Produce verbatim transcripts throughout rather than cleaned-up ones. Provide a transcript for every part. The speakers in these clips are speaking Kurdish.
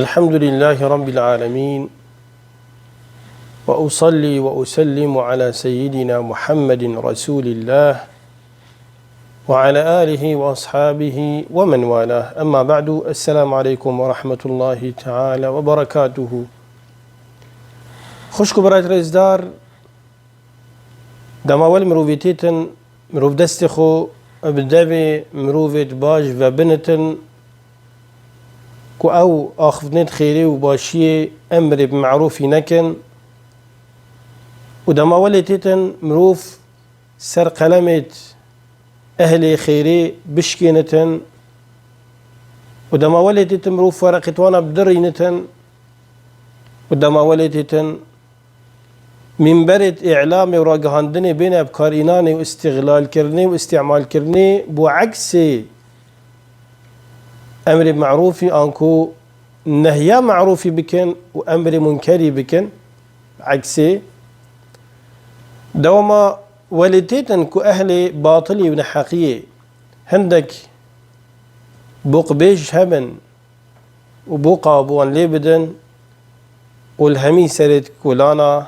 الحمد لله رب العالمين، وأصلي وأسلم على سيدنا محمد رسول الله، وعلى آله وأصحابه ومن والاه. أما بعد، السلام عليكم ورحمة الله تعالى وبركاته. Xwişk û birayet rêzdar, dema wel mirovî têtin, mirov destê xwe bi devê mirovêt baş vebinitin, ku ew axiftinêt xêrê û başiyê emrê bi merûfî nekin û dema welê têtin mirov ser qelemêt ehlê xêrê bişkênitin û dema welê têtin mirov wereqêt wana bidirînitin û dema welê têtin mînberêt îlamê û ragihandinê bêne bi karînanê û îstîxlalkirinê û îstîmalkirinê bo eksê emrê merûfî anku nehya merûfî bikin û emrê munkerî bikin, eksê. Dewama welê têtin ku ehlê batilî û neheqiyê hindek boqbêj hebin û boqa bi wan lê bidin û li hemî serêt kolana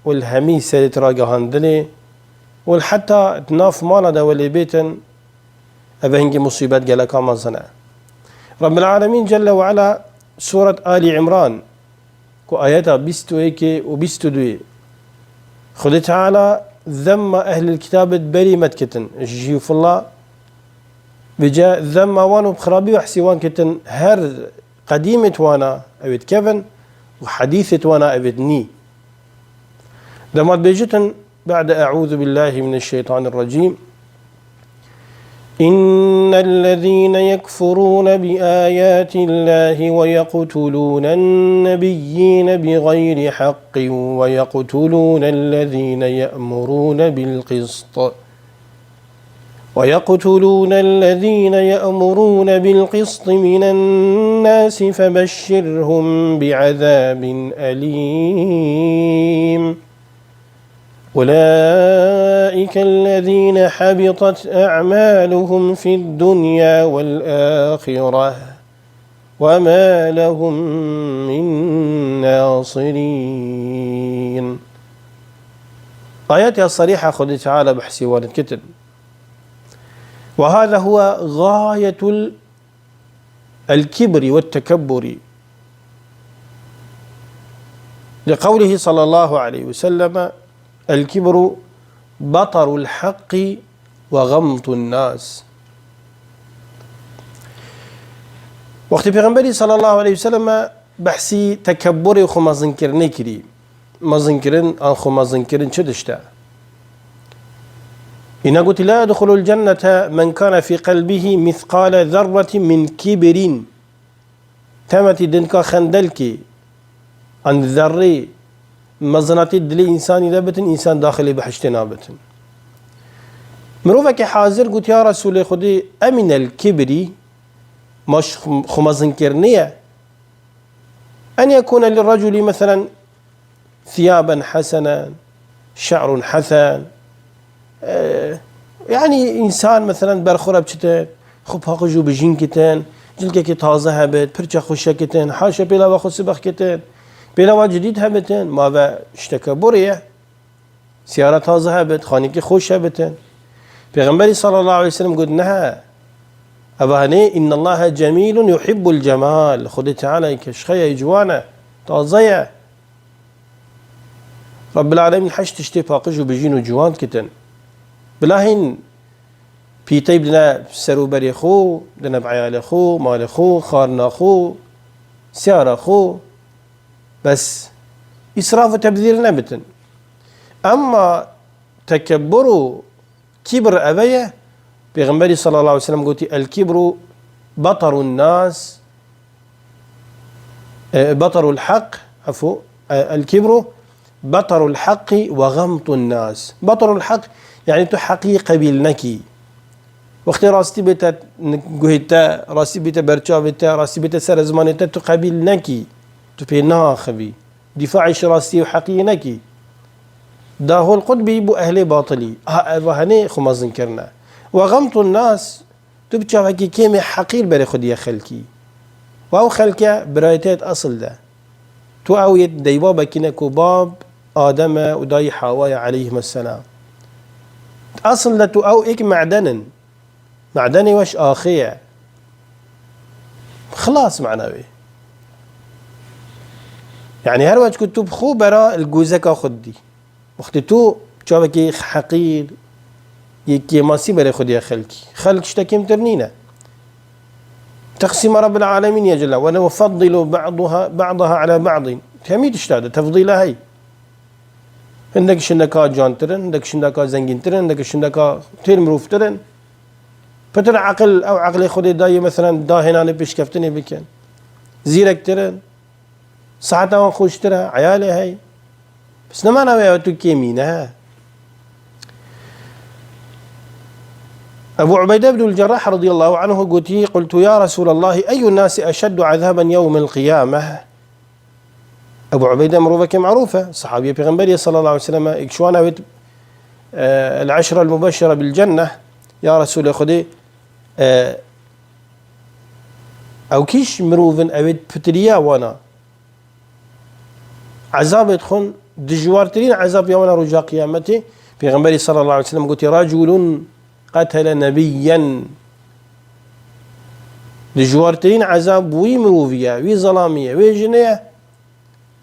û li hemî serêt ragihandinê û li heta di nav mala de welê bêtin, ev hingî musîbet geleka mezin e. Rebbil Alemîn Celle ve Ala Suret Ali Imran, ku ayeta bîst û yekê û bîst û duyê, Xwedê Teala zemma ehlil kitabê berî me dikitin, ji jî û filla, vêce zemma wan û bi xirabî behsî wan kitin, her qedîmêt wana ew ê dikevin û hedîsêt wana ew ê dinî. Dema dibêjitin, بعد أعوذ بالله من الشيطان الرجيم. إن الذين يكفرون بآيات الله ويقتلون النبيين بغير حق ويقتلون الذين يأمرون بالقسط ويقتلون الذين يأمرون بالقسط من الناس فبشرهم بعذاب أليم. أولئك الذين حبطت أعمالهم في الدنيا والآخرة وما لهم من ناصرين. Ayet ya serîha Xwedê Teala behsî wan dikitin. وهذا هو غاية الكبر والتكبر. لقوله صلى الله عليه وسلم: الكبر بطر الحق وغمط الناس. Wextê Pêxemberî sallallahu aleyhi ve sellem behsî tekebburê û xwemezinkirinê kirî. Mezinkirin an xwemezinkirin çi tişt e? Îna gotî, لا يدخل الجنة من كان في قلبه مثقال ذرة من كبر. Temetî dinka xendelkê an zerrê mezinatî dilê însanî de bitin, însan daxilê bihiştê nabitin. Mirovekî hazir got, ya Resûlê Xwedê, eminel kibirî, ma xwemezinkirinê ye? أن يكون للرجل مثلا ثيابا حسنا، شعر حسن، e, yanî însan meselen ber xwe re biçitin, xwe paqij û bijîn kitin, cilkekî taze hebit, pirça xweşe kitin, haşa pêla ve xwe sibix kitin, pêla ve cidîd hebitin, ma ve ji tekebburê ye. Siyara taze hebit, xanîkî xweş hebitin. Pêxemberî sallallahu aleyhi ve sellem got, nehe. Eva henê, innallaha cemîlun yuhibbul cemal. Xwedê Teala yê keşxe ye, ciwan e, taze ye. Rabbil Alemîn heşt tiştê paqij û bijîn û ciwan kitin. Bila hîn pîtey bidine ser û berê xwe, bidine bi eyalê xwe, malê xwe, xarina xwe, siyara xwe. Bes îsraf û tebzîr nebitin. Emma tekebbur û kibr eve ye. Pêxemberî sallallahu aleyhi ve sellem gotî, el kibru betarun nas, e, betarul haq, efû, e, el kibru betarul haqqi ve gamtun nas. Betarul haq, yani tu heqî qebîl nekî. Wextê rastî bête guhê te, rastî bête berçavê te, rastî bête ser zimanê te, tu qebîl nekî. Tu pê naaxivî. Dîfaê ji rastî û heqî nekî. Dahol qut bî bo ehlê batilî. Ha, eva henê xwe mezin kirine. Ve gamtun nas, tu bi çavekî kêmê heqîr berê xwe diye xelkî. Û ew xelke birayetê yê di esil de. Tu ew yê deybabekî ne ku bab Adem e û dayî Hawa ye aleyhimesselam. Di esil de tu ew êk meden in. Medenê we ji axê ye. Xilas mana wê. Yani her wext ku tu bi xwe bera li gozeka xwe didî. Wextê tu çavekî heqîr, yê kêmasî berê xwe diye xelkî. Xelk ji te kêmtir nîne. Teqsîma Rabbil Alemîn ye Celle. Ve lew feddilu ba'duha, ba'daha ala ba'din. Hemî tişta de tefdîla hey. Hindek şindeka cantir in, hindek şindeka zengîntir in, hindek şindeka têr mirovtir in. Pitir eqil, ew eqilê Xwedê dayê, meselen, dahênanê pêşkeftinê bikin. Zîrektir in. Siheta wan xweştir e, eyalê hey. Bes ne mana wê ew tu kêmî ne. Ebu Ubeyde ibnul Cerrah radiyallahu anhu gotî, "Qultu ya Resûlallahî, eyyun nâsi eşeddu azâben yewmil qiyâmeh?" Ebu Ubeyde mirovekî merûf e, sahabiyê Pêxemberê sallallahu aleyhi ve sellem, êk ji wan ewêt, e, el eşre el mubeşşere bil cenneh. Ya Resûlê Xwedê, e, ew kî ji mirov in, ewêt pitiriya wana. Ezabê dixwin, dijwartirîn ezab ya wana roja qiyametê. Pêxemberê sallallahu aleyhi ve sellem gotî, "Reculun qetele nebiyyen." Dijwartirîn ezab wî mirovî ye, wî zelamî ye, wê jinê ye.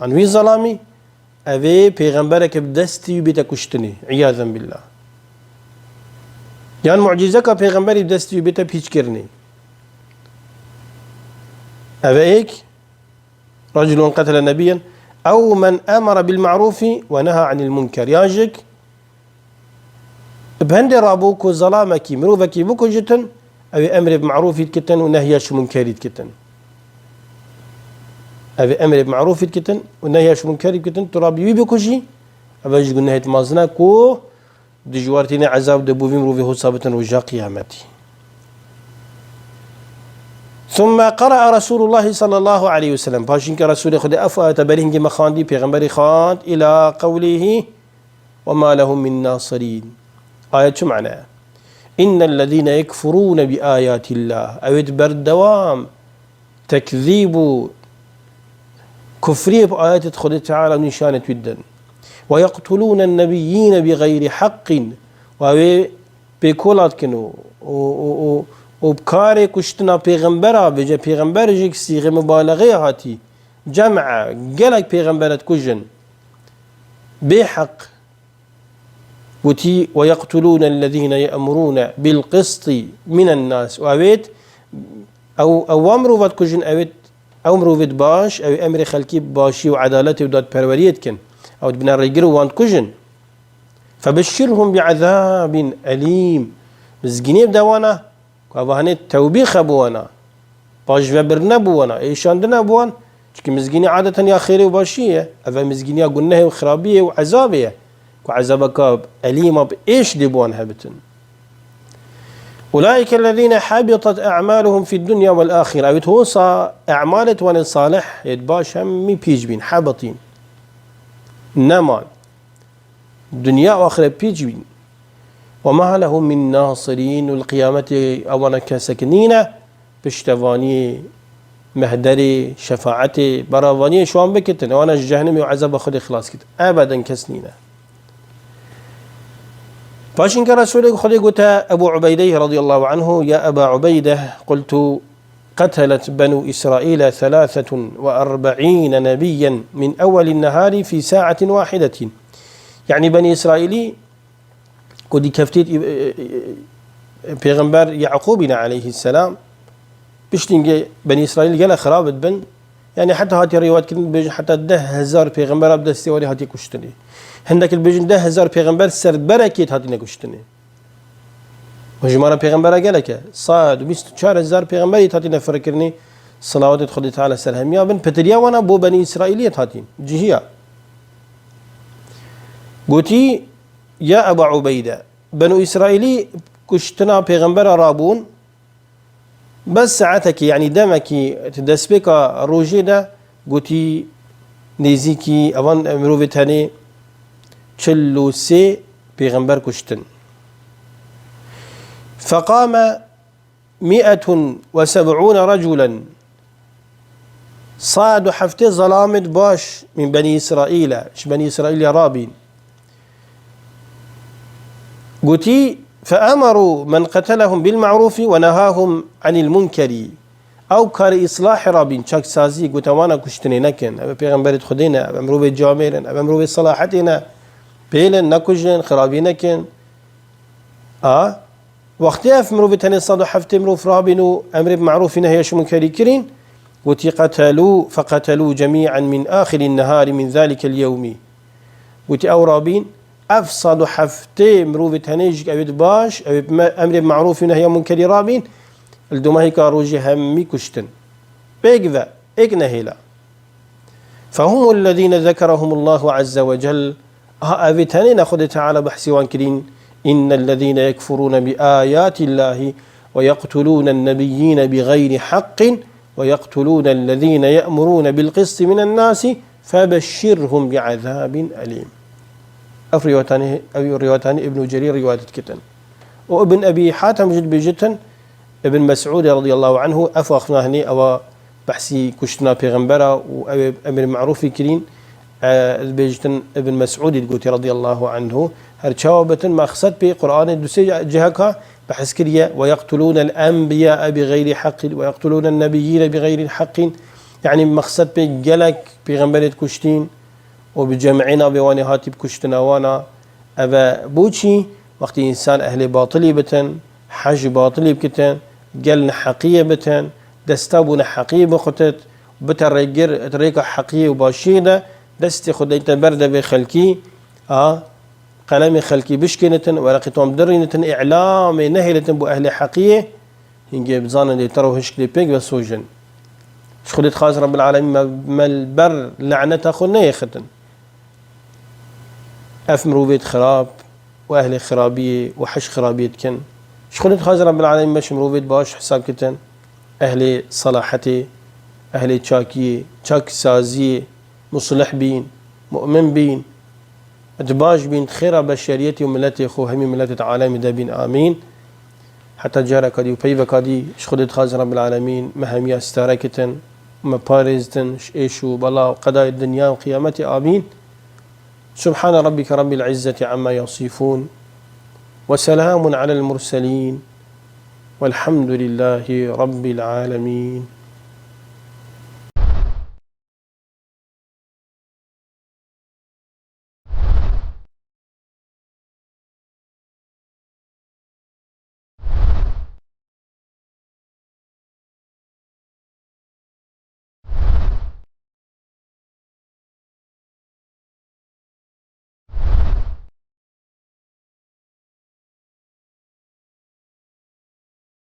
An wî zelamî, ev ê pêxembereke bi destî wî bête kuştinê. İyazen billah. Yan mucîzeka pêxemberî bi destî wî bête pîçkirinê. Ev ê êk, reculun qetele nebiyyen, ew men emere bil ma'rûfî ve neha anil munker. Yan jik, bi hindê rabû ku zelamekî, mirovekî bikujitin, ew ê emrê bi marûfî dikitin û nehya ji munkerî dikitin. Ew ê emrê bi marûfî dikitin û nehya ji munkerî dikitin, tu rabî wî bikujî, ev ji gunehêt mezin e ku dijwartînê ezab de bo vî mirovî hosa bitin roja qiyametî. ثم قرأ رسول الله صلى الله عليه وسلم. Paşîn ke Resûlê Xwedê ev ayete berî hingê me xwendî, Pêxemberî xwend, إلى قوله وما لهم من ناصرين. Ayet çi mane? إن الذين يكفرون بآيات الله. Ew ê di berdewam tekzîb û kufriyê bi ayetê Xwedê Teala û nîşanê wî didin. ويقتلون النبيين بغير حق. Û ew ê pêkola dikin û, û, û, û, û bi karê kuştina pêxembera, bêje pêxember jî sîxê mubalexê hatî. Cem e, gelek pêxembere dikujin. Bêheq. Gotî, "Ve yeqtulûne ellezîne ye'murûne bil qistî minen nas." Û ewêt, ew, ew wa mirova dikujin, ewêt, ew mirovêt baş, ew emrê xelkî bi başî û edaletê û dadperweriyê dikin. Ew dibine rêgir û wan dikujin. "Febeşşirhum bi ezabin elîm." Mizgînê bide wana, ku eva hinê tewbî xe bi wana, paşvebirine bi wana, êşandine bi wan, çikî mizgînî adeten ya xêrê û başiyê ye, eve mizgîniya gunehê û xirabiyê û ezabê ye, ku ezabeka elîma bi êş dê bi wan hebitin. "Ulaike ellezîne habitat e'maluhum fid dunya vel axire." Ewêt hosa e'malêt wanê salih, êt baş hemî pîç bîn, hebitîn. Neman. Dinya û axiret pîç bîn. "Ve ma lehum min nasirîn." Û li qiyametê ewana kesek nîne, piştevaniyê, mehderê, şefaetê, beravaniyê ji wan bikitin, ewana ji cehnimê û ezaba Xwedê xilas kitin. Ebeden kes nîne. Paşîn ke Resûlê Xwedê gote Ebu Ubeydeyê radiyallahu anhu, "Ya Eba Ubeyde," qultu, "Qetelet Benû Îsraîle selâsetun ve erbeîne nebiyyen min ewwelin nehârî fî sa'atin wahîdetin." Yanî Benî Îsraîlî ku dî keftî, e, e, e, Pêxember Yaqûbî ne aleyhisselam, piştî hingê Benî Îsraîl gelek xirab dibin. Yanî heta hatiye rîwayet kirin, dibêjin heta deh hezar pêxembera bi destê wan hatiye kuştinê. Hindek dibêjin deh hezar pêxember ser berekê hatine kuştinê. Û jimara pêxembera gelek e. Sed û bîst û çar hezar pêxemberî hatine firkirinê, selawatê Xwedê Teala ser hemiya bin, pitiriya wana bo Benî Îsraîliyê hatîn, cihiya. Gotî, "Ya Eba Ubeyde, Benû Îsraîlî kuştina pêxembera rabûn, bes saetekî, yanî demekî di destpêka rojê de gotî nêzîkî evan mirovê tenê çil û sê pêxember kuştin." Feqame mi'etun ve seb'ûne reculen. Sed û heftê zelamêt baş min Benî Îsraîl e, ji Benî Îsraîlê rabîn. Gotî, "Fe'emeru men qetelehum bil ma'rûfî ve nehahum anil munkerî." Ew karê îslahê rabîn, çaksazî, gote wana kuştinê nekin. Ev pêxemberêt Xwedê ne, ev mirovê camêr in, ev mirovê selahetê ne. Pêlin, nekujin, xirabî nekin. A, wextê ev mirovê tenê sed û heftê mirov rabîn û emrê bi ma'rûfî nehya ji munkerî kirîn, gotî, "Qetelû, feqetelû cemî'en min axirin neharî min zalikel yewmî." Gotî, ew rabîn, ev sed û heftê mirovê tenê jî ew ê baş, ew ê bi me-, emrê bi ma'rûfî nehya munkerî rabîn, li domahîka rojê hemî kuştin. Pêk ve, êk nehêla. فهم الذين ذكرهم الله عز وجل. Ha, ev ê tenê ne Xwedê Teala behsî wan kirîn. إن الذين يكفرون بآيات الله ويقتلون النبيين بغير حق ويقتلون الذين يأمرون بالقسط من الناس فبشرهم بعذاب أليم. Ev riwayetanê, ev riwayetanê Ibn Cerîr riwayet dikitin. Û Ibn Ebî Hatem jî dibêjitin, Ibn Mes'ûdê radiyallahu anhu, ev axna hinê ewa behsî kuştina pêxembera û ew ê emrê me'rûfî kirîn, e, dibêjitin Ibn Mes'ûdî digotî radiyallahu anhu, her çawa bitin mexsed pê Qur'anê du sê ciheka behs kiriye, "Ve yeqtulûnel enbiyâe bi xeyrî heqqîn, ve yeqtulûnen nebiyyîne bi xeyrî heqqîn." Yanî mexsed pê gelek pêxemberêt kuştîn û bi cem'ê navê wanê hatî bi kuştina wana. Ev e bo çî? Wextî însan ehlê batilî bitin, hej batilî bikitin, gel neheqiyê bitin, desta bo neheqiyê bixutit, bite rêgir rêka heqiyê û başiyê de, destê xwe deyte ber devê xelkî, a, qelemê xelkî bişkênitin, wereqê tom dirînitin, îlamê nehêlitin bo ehlê heqiyê, hingê bizanin lê te ro hişk lê pêk ve sojin. Ji Xwedê dixwazin Rabbil Alemîn me, me li ber leneta xwe neyêxitin. Ev mirovêt xirab û ehlê xirabiyê û hej xirabiyê dikin. Ji Xwedê dixwazin Rabbil Alemîn me ji mirovêt baş hesab kitin. Ehlê selahetê, ehlê çakiyê, çaksaziyê, muslih bîn, mu'min bîn, di baş bîn, di xêra beşeriyetê û miletê xwe, hemî miletêt alemê de bîn. Amîn. Heta careka dî û peyveka dî, ji Xwedê dixwazin Rabbil Alemîn me hemiya sitare kitin, me parêzdin ji êş û bela û qedayê dinya û qiyametê. Amîn. سبحان ربك رب العزة عما يصفون وسلام على المرسلين والحمد لله رب العالمين.